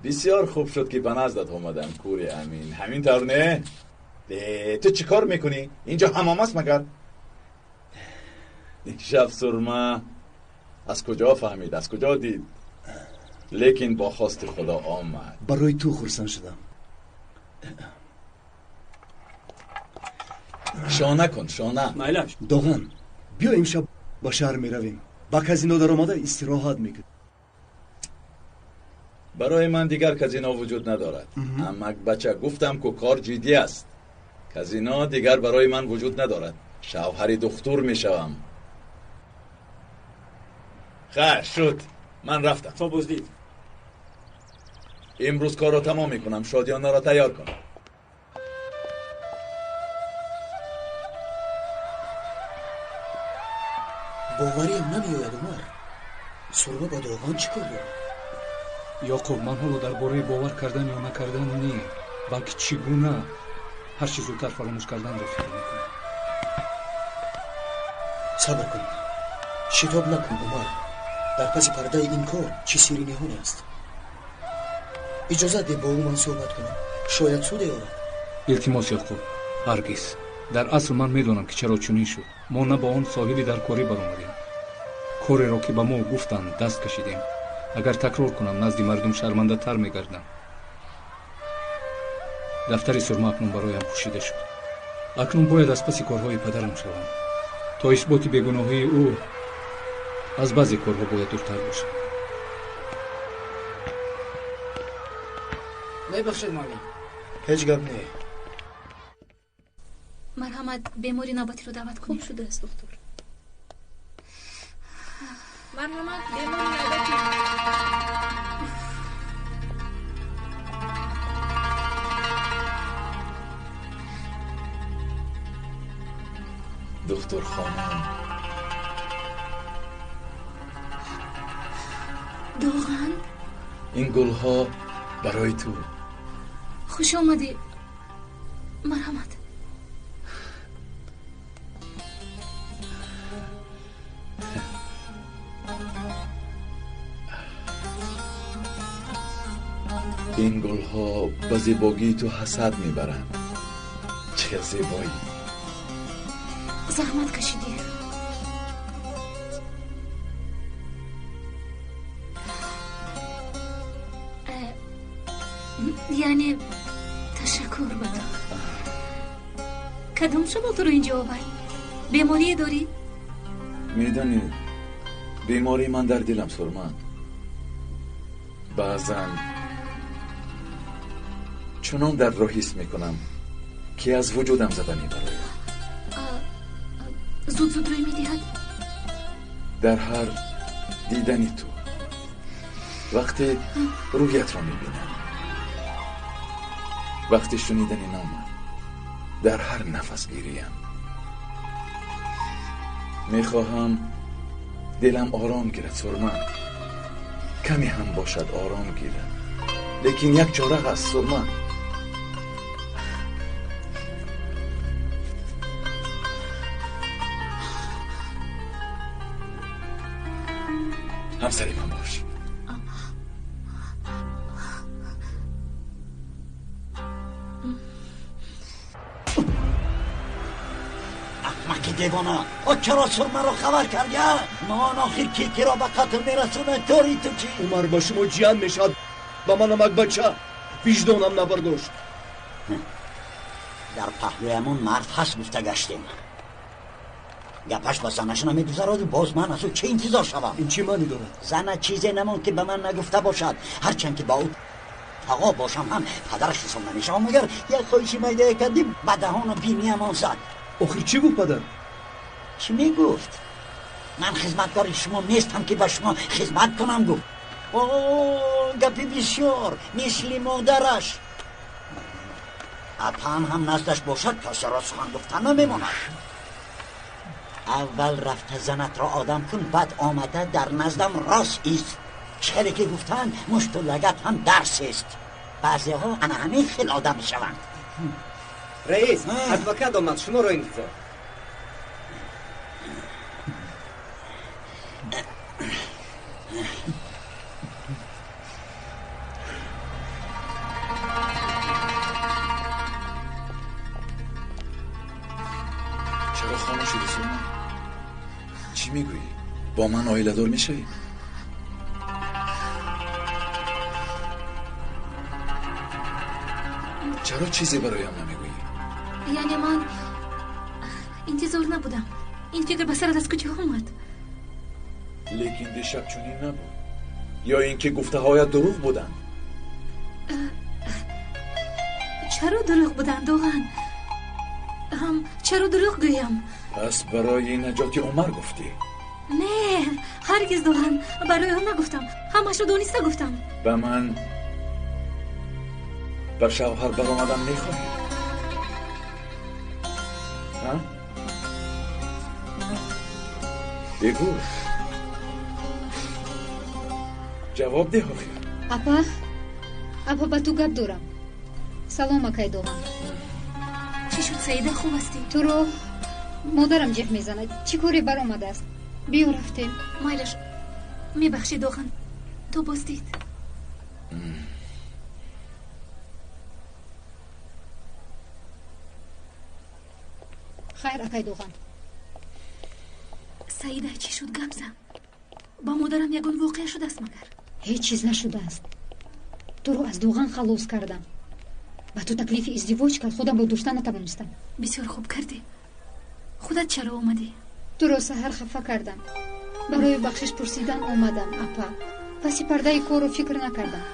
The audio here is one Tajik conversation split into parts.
Бисёр хуб шуд, ки ба наздат омадам, кури Амин. Ҳамин тавр не? Ту чӣ кор мекунӣ? Инҷо ҳамом аст магар? Шаб Сурма аз куҷо фаҳмид, аз куҷо дид? Лекин бо хости Худо омад. Барои ту хурсанд шудам. Шона кун, шона. Майлаш. Доған, биё имшаб ба шаҳр меравем. Ба казино даромада истироҳат мекунем. Барои ман дигар казино вуҷуд надорад. Амак бача, гуфтам ку кор ҷиддӣ аст. Казино дигар барои ман вуҷуд надорад. Шавҳари духтур мешавам. Хайр шуд, ман рафтам. То боздид. Имрӯз корро тамом мекунам. Шодиёнаро тайёр кун. Бовариам намеояд, Умар. Сурма ба Доған чӣ кор дорад? Ёқуб, ман ҳоло дар бораи бовар кардан ё накардан не, балки чӣ гуна ҳарчи зудтар фаромӯш карданро фикр мекунам. Сабр кун, шитоб накун, Умар. Дар паси пардаи ин кор чӣ сирри ниҳоне аст. Иҷозат деҳ бо ӯ ман суҳбат кунам, шояд суде орад. Илтимос, Ёқуб, ҳаргиз. Дар асл ман медонам, ки чаро чунин шуд. Мо на ба он соҳили дар корӣ баромадем. Кореро, ки ба мо гуфтанд, даст кашидем. Агар такрор кунам, назди мардум шармандатар мегардам. Дафтари Сурма акнун бароям пӯшида шуд. Акнун бояд аз паси корҳои падарам шавам. То исботи бегуноҳии ӯ аз баъзе корҳо бояд дуртар бошам. Мебахшед, муаллим. Ҳеҷ гап не. Марҳамат, бемори навбатиро даъват кунед. Хуб шудааст, духтур. Марҳамат, бемори навбатӣ. Духтур хонум. Доған? Ин гулҳо барои ту. Хуш омадӣ. Марҳамат. Ин гулҳо ба зебогии ту ҳасад мебаранд. Чӣ зебоӣ! Заҳмат кашидӣ. Яъне ташаккур ба ту. Кадом шамол туро инҷо овард? Беморие дорӣ? Медонӣ, бемории ман дар дилам, Сурма. Баъзан чунон дардро ҳис мекунам, ки аз вуҷудам зада мебарояд. Зуд зуд рӯй медиҳад? Дар ҳар дидани ту, вақте рӯятро мебинам, вақти шунидани номат, дар ҳар нафасгириям мехоҳам дилам ором гирад, Сурма. Каме ҳам бошад ором гирад. Лекин як чора ҳаст, Сурма. Ҳамсари ман бош. Аҳмақи девона, о чаро Сурмаро хабар кардӣ? Ман охир ки киро ба қатл мерасонад, кори ту чӣ? Умар ба шумо ҷиян мешавад, ба ман амак бача. Виҷдонам набардошт. Дар паҳлӯямон мард ҳаст гуфта гаштем. Гапаш ба занаш намегузараду боз ман аз ӯ чӣ интизор шавам? Ин чӣ маънӣ дорад? Зана чизе намонд, ки ба ман нагуфта бошад. Ҳарчанд ки ба ӯ тағо бошам ҳам падараш ҳисоб намешавам. Магар як хоҳиши майдае кардӣ, ба даҳону биниямон зад. Охир чӣ гуфт падар? Чӣ мегуфт? Ман хизматкори шумо нестам, ки ба шумо хизмат кунам, гуфт. О, гапи бисёр, мисли модараш. Апан ҳам наздаш бошад, касеро сухан гуфтан намемонад. Аввал рафта занатро одам кун, баъд омада дар наздам рост ист. Чӣ ки гуфтанд, мушту лагат ҳам дарс аст. Баъзеҳо ана ҳамин хел одам мешаванд. Раис, адвокат омад, шуморо интизор. Чаро хомӯш шудӣ, Сурма? Чӣ мегӯӣ? Бо ман оиладор мешавӣ? Чаро чизе бароям намегӯӣ? Яъне ман интизор набудам. Ин фикр ба сарат аз куҷо омад? Лекин дишаб чунин набуд. Ё ин ки гуфтаҳоят дурӯғ буданд? Чаро дурӯғ буданд, Доған? Ҳам чаро дурӯғ гӯям? Пас барои наҷоти Умар гуфтӣ? Не, ҳаргиз, Доған, барои он нагуфтам. Ҳамашро дониста гуфтам. Ба ман ба шавҳар баромадан мехоҳӣ? Ҳа? Бигӯ. Ҷавоб деҳ охир. Апа, апа, ба ту гап дорам. Салом, акай Доған. Чӣ шуд, Саида, хуб ҳастӣ? Туро модарам ҷеғ мезанад. Чӣ коре баромадааст? Биё рафтем. Майлаш, мебахшӣ, Доған, ту боздид. Хайр, акай Доған. Саида, чӣ шуд, гап зан. Ба модарам ягон воқеа шудааст магар? Ҳеҷ чиз нашудааст. Туро аз Доған халос кардам. Ба ту таклифи издивоҷ кард, худамро дошта натавонистам. Бисёр хуб кардӣ. Худат чаро омадӣ? Туро саҳар хафа кардам. Барои бахшиш пурсидан омадам, апа. Паси пардаи корро фикр накардам.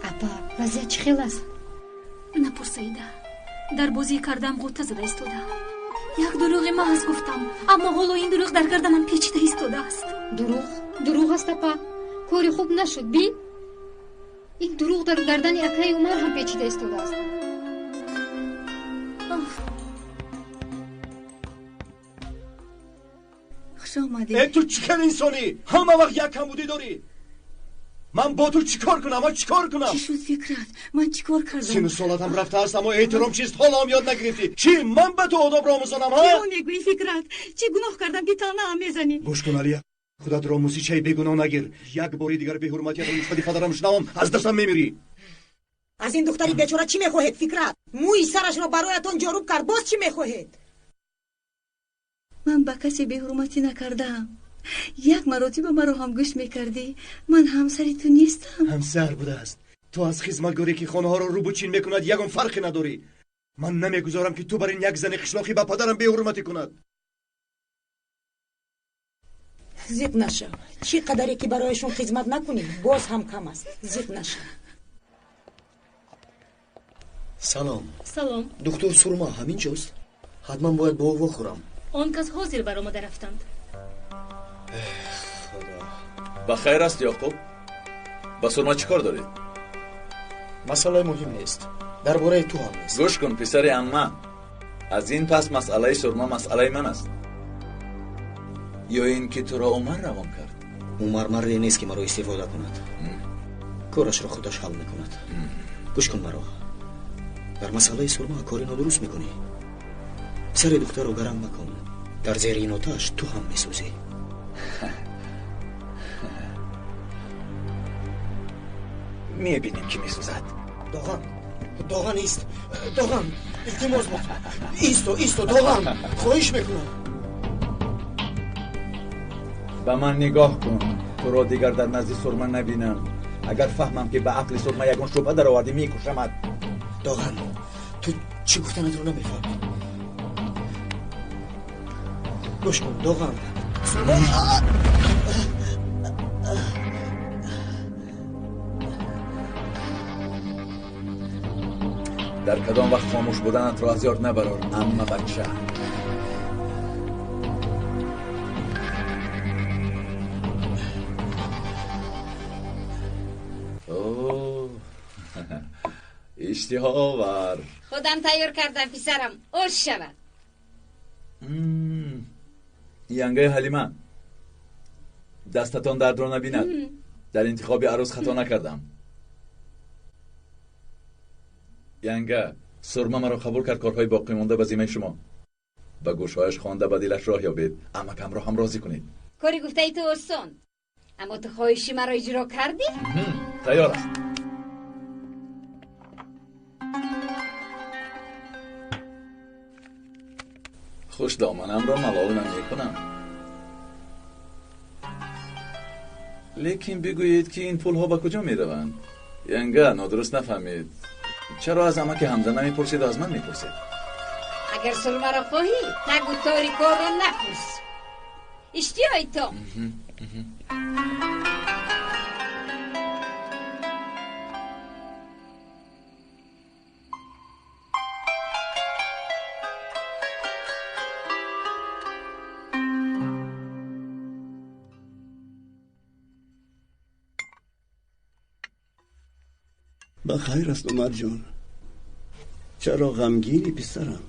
Апа, вазъият чӣ хел аст? Напурс, Саида. Дар бозӣ кардам ғӯта зада истодаам. Як дурӯғи маҳз гуфтам, аммо ҳоло ин дурӯғ дар гарданам печида истодааст. Дурӯғ? Дурӯғ аст, апа. Кори хуб нашуд, бин. Ин дурӯғ дар гардани акаи Умар ҳам печида истодааст. Хуш омадӣ. Э, ту чӣ хел инсонӣ? Ҳама вақт як камбудӣ дорӣ. Ман бо ту чӣ кор кунам? Чӣ кор кунам? Чӣ шуд, Фикрат? Ман чӣ кор кардам? Сину солатам рафтааст, аммо эҳтиром чист ҳоло ҳам ёд нагирифтӣ. Чӣ ман ба ту одобро омӯзонам, ҳа? Киро мегӯӣ, Фикрат? Чӣ гуноҳ кардам, ки таънаам мезанӣ? Гӯш кун, Алия, худатро мусичаи бегуноҳ нагир. Як бори дигар беҳурматиятро нисбати падарам шунавам, аз дастам мемирӣ. Аз ин духтари бечора чӣ мехоҳед, Фикрат? Мӯи сарашро бароятон ҷоруб кард, боз чӣ мехоҳед? Ман ба касе беҳурматӣ накардаам. Як маротиба маро ҳам гӯш мекардӣ. Ман ҳамсари ту нестам. Ҳамсар будааст. Ту аз хизматгоре ки хонаҳоро рӯбучин мекунад ягон фарқе надорӣ. Ман намегузорам ки ту бар ин як зани қишлоқӣ ба падарам беҳурматӣ кунад. Зиқ нашав. Чӣ қадаре ки барояшон хизмат накунӣ, боз ҳам кам аст. Зиқ нашав. Салом. Салом. Доктор Сурма ҳамин ҷост? Ҳатман бояд бо ӯ вохӯрам. Он кас ҳозир баромада рафтанд. Худо. Ба хайр аст, Ёқуб? Ба Сурма чӣ кор доред? Масъалаи муҳим нест. Дар бораи ту ҳам нест. Гӯш кун, писари амма. Аз ин пас масъалаи Сурма масъалаи ман аст. Ё ин ки туро Умар равон кард? Умар марде нест ки маро истифода кунад. Корашро худаш ҳал мекунад. Гӯш кун маро. Дар масъалаи Сурма кори нодуруст мекунӣ. Сари духтарро гарам макун. Дар зери ин оташ ту ҳам месӯзӣ. Мебинем ки месӯзад. Доған, Доған ист. Доған, илтимос бо. Исто, исто, Доған, хоҳиш мекунам. Ба ман нигоҳ кун. Туро дигар дар назди Сурма набинам. Агар фаҳмам ки ба ақли Сурма ягон шубҳа даровардӣ, мекушамат. Доған, ту чӣ гуфтанатро намефаҳмӣ. Гӯш кун, Доған. Сурма. Дар кадом вақт хомӯш буданатро аз ёд набарор, амма бача. Иштиҳоовар. Худам тайёр кардам, писарам, ош шавад. Янгаи Ҳалима, дастатон дардро набинад. Дар интихоби арӯс хато накардам. Янга, Сурма маро қабул кард, корҳои боқӣ монда ба зиммаи шумо. Ба гӯшҳояш хонда ба дилаш роҳ ёбед. Амакамро ҳам розӣ кунед. Кори гуфтаи ту осон, аммо ту хоҳиши маро иҷро кардӣ? Тайёр аст. Хушдоманамро малол намекунам. Лекин бигӯед, ки ин пулҳо ба куҷо мераванд? Янга, нодуруст нафаҳмед. Чаро аз амаки Ҳамза намепурсед, аз ман мепурсед? Агар сурмаро хоҳӣ, тагу тори корро напурс. Иштиҳои то. Ба хайр аст, Умарҷон. Чаро ғамгинӣ, писарам?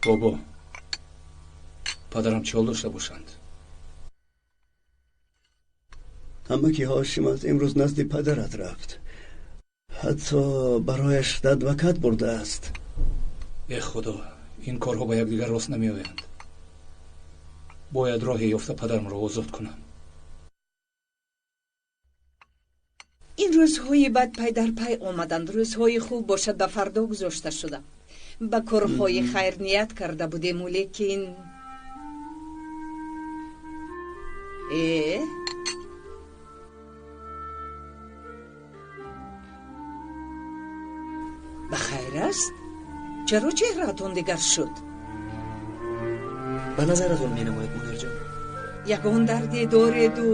Бобо, падарам чӣ ҳол дошта бошанд? Амаки Ҳошимат имрӯз назди падарат рафт. Ҳатто барояш адвокат бурдааст. Э худо, ин корҳо ба якдигар рост намеоянд. Бояд роҳе ёфта падарамро озод кунам. Ин рӯзҳои бад пай дар пай омаданд. Рӯзҳои хуб бошад, ба фардо гузошта шуда. Ба корҳои хайр ният карда будему, лекин ба хайр аст? Чаро чеҳраатон дигар шуд? Ба назаратон менамояд, модарҷон. Ягон дарде дореду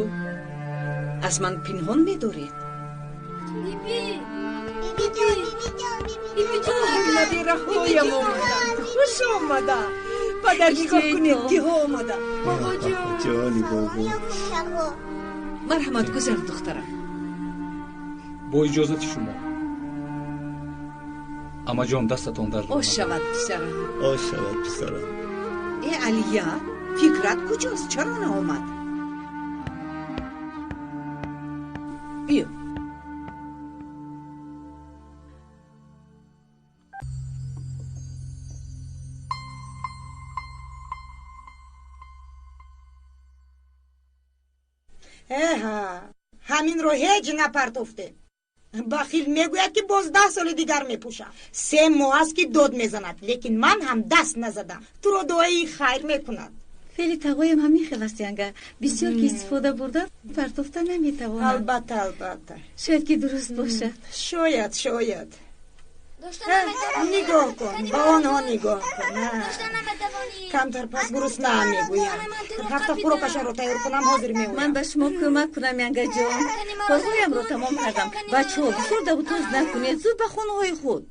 аз ман пинҳон медоред? Набираҳоям омаданд. Хуш омада. Падар, нигоҳ кунед, киҳо омада. Ҷони бобо. Марҳамат, гузар, духтарам. Бо иҷозати шумо. Амаҷон, дастатон дард. Ош шавад, писарам. Ош шавад, писарам. Э, Алия, фикрат куҷост? Чаро наомад? Биё. Эҳа, ҳаминро ҳеҷ напартофтем. Бахил мегӯяд, ки боз 10 соли дигар мепӯшам. 3 моҳ аст, ки дод мезанад, лекин ман ҳам даст назадам. Туро дуои хайр мекунад. Феъли тағоям ҳамин хел аст, янга. Бисёр ки истифода бурда, партофта наметавонам. Албатта, албатта. Шояд ки дуруст бошад. Шояд, шояд. Нигоҳ кун, ба онҳо нигоҳ кун. Камтар пас гурусна мегӯям. Рафта хӯрокашонро тайёр кунам, ҳозир меоям. Ман ба шумо кӯмак кунам, янгаҷон. Корҳоямро тамом кардам. Бачаҳо, бисёр давутоз накунед, зуд ба хонаҳои худ.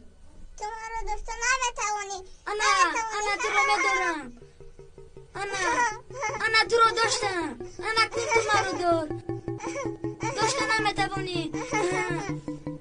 Ту маро дошта наметавонӣ. Ана, ана туро медорам. Ана, ана туро доштам. Ана кун ту маро дор. Дошта наметавонӣ.